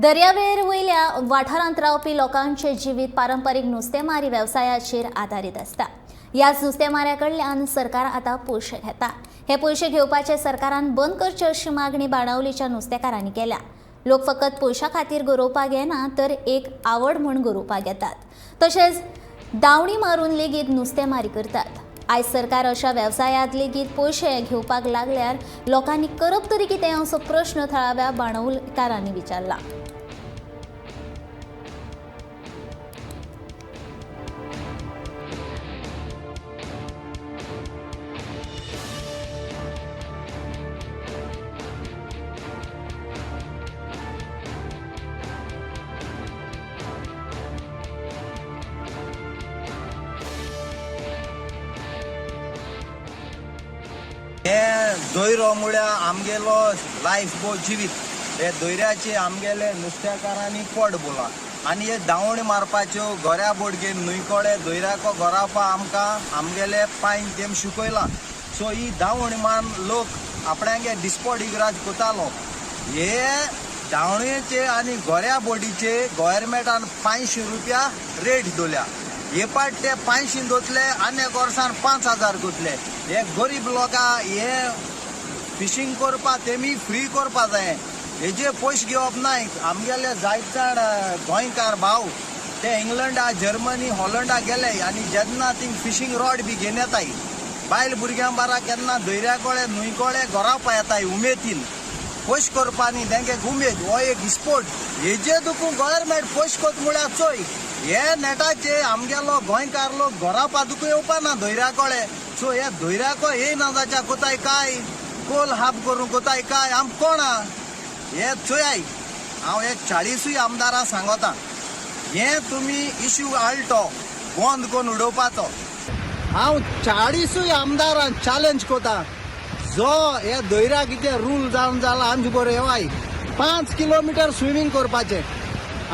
दर्यावेळेर वयल्या वाठारांत रावपी लोकांचे जिवीत पारंपरीक नुस्तेमारी वेवसायाचेर आदारीत आसता. ह्याच नुस्तेमाऱ्या कडल्यान सरकार आतां पयशे घेता. हे पयशे घेवपाचे सरकारान बंद करचे अशी मागणी बाणावलीच्या नुस्तेकारांनी केल्या. लोक फकत पयशा खातीर गरोवपाक येना तर एक आवड म्हूण गरोवपाक येतात. तशेंच दावणी मारून लेगीत नुस्तेमारी करतात. आयज सरकार अशा वेवसायांत लेगीत पयशे घेवपाक लागल्यार लोकांनी करप तरी कितें असो प्रश्न थळाव्या बाणावलीकारांनी विचारला. हे दोयरो म्हळ्यार आमगेलो लायफ बो जिवीत. हे दोयऱ्याचे आमगेले नुस्तेकारांनी पोट बोला आनी हे दावणी मारपाच्यो गोऱ्या बोट घेवन न्हंयकोडे दोयऱ्याको गोरावपा आमकां आमगेले पांय तेम शिकयलां. सो ही दावणी मारून लोक आपणागे डिस्पोट इगराज कोतालो. हे दावणेचे आनी गोऱ्या बोटीचे गोवोरमेंटान 500 रुपया रेट दवरल्या. हे पाट ते 500 दवरतले आनी एक वर्सान 5000 करतले. हे गरीब लोकां हे फिशींग करपा तेमी फ्री करपा जाय. हेजे पयशे घेवप नाय. आमगेले जायते जाण गोंयकार भाव ते इंग्लंडा, जर्मनी, हॉलंडा गेले आनी जेन्ना थिंग फिशींग रॉड बी घेवन येताय, बायल भुरग्यां बारा केन्ना दर्या कडेन न्हंय कडेन गोरावपा येताय उमेदीन. पयशे करपा न्ही, तेंगे उमेद हो एक स्पोर्ट. हेजे तुका गोवोरमेंट पयशे कोत म्हळ्यार चोय हे नेटाचे आमगेलो गोंयकार लोक गोरावपा तुका येवपा ना दर्या कडेन. सो हे दर्याको येयना जाच्या कोताय काय कोल हाप करून कोताय काय आम कोणा हे चोयाय. हांव हे 40 आमदारां सांगता, हे तुमी इश्यू हाडलो बंद करून उडोवपाचो. हांव 40 आमदारांक चॅलेंज कोता, जो हे दर्या कितें रूल जावन जाला आमचे बरोबर येवाय 5 किलोमिटर स्विमींग करपाचें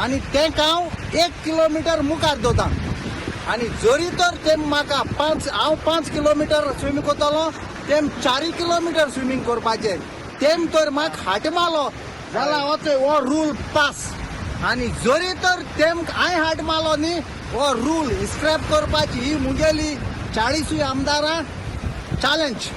आनी तेंका हांव 1 किलोमिटर मुखार दवरता. आनी जरी तर ते म्हाका 5, हांव 5 किलोमिटर स्विमींग करतलो, तेम 4 किलोमिटर स्विमींग करपाचें. तेम तर म्हाका हाट मारलो जाल्यार हो रूल पास. आनी जरी तर तेम हांवें हाट मारलो न्ही, हो रूल स्क्रॅप करपाची ही मुगेली 40 आमदारां चॅलेंज.